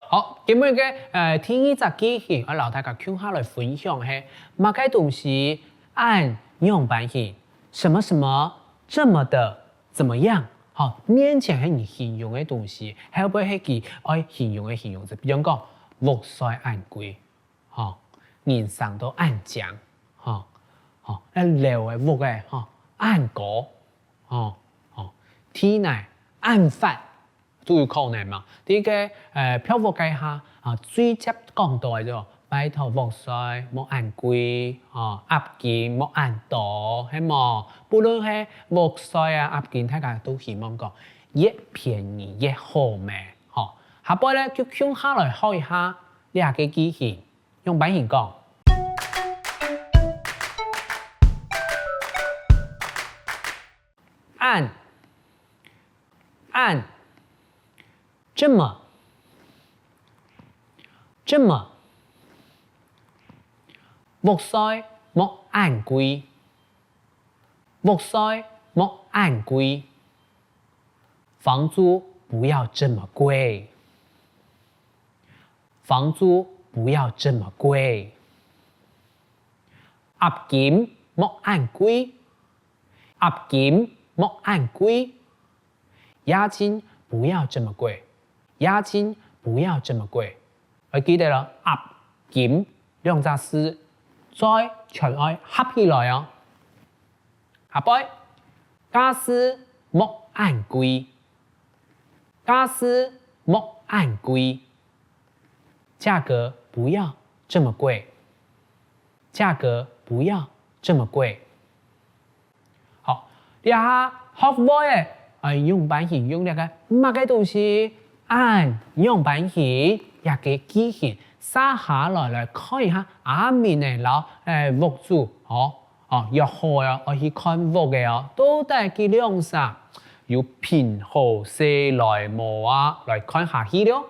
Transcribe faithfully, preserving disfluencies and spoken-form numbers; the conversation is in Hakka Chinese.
好，今日个呃第二隻句型，愛摎大家共下來分享係麼个東西恁仰般形，什麼什麼這麼的怎麼樣。好，面前係你形容个東西，後背係佢愛形容个形容詞，比如講，屋稅恁貴，吼，人生到恁靚，吼，吼，該樓个屋个，吼，恁高，吼，吼，地泥恁闊， 都有可能嘛。第一个，呃，漂泊个下啊，最接講到个就拜託屋稅莫恁貴，哦，押金莫恁多，係無？不論係屋稅啊，押金，大家都希望講越便宜越好咩，吼。下背咧就共下來學一下這个句型，仰般形講。恁，恁，這麼，這麼，屋稅莫恁貴，屋稅莫恁貴，房租不要這麼貴，房租不要這麼貴，押金莫恁貴。 押金莫恁貴，押金不要這麼貴，押金不要這麼貴。愛記得哦，押金兩隻字嘴全愛合起來哦。下背，價數莫恁貴，價數莫恁貴，價格不要這麼貴，價格不要這麼貴。 好，這下學會了，愛仰般形用這个麼个東西，恁仰般形這个句型，接下來來看一下阿明仔摎屋主，吼，哦，約好哦，愛去看屋仔哦，到底佢兩儕有品好勢來無啊？來看下去了。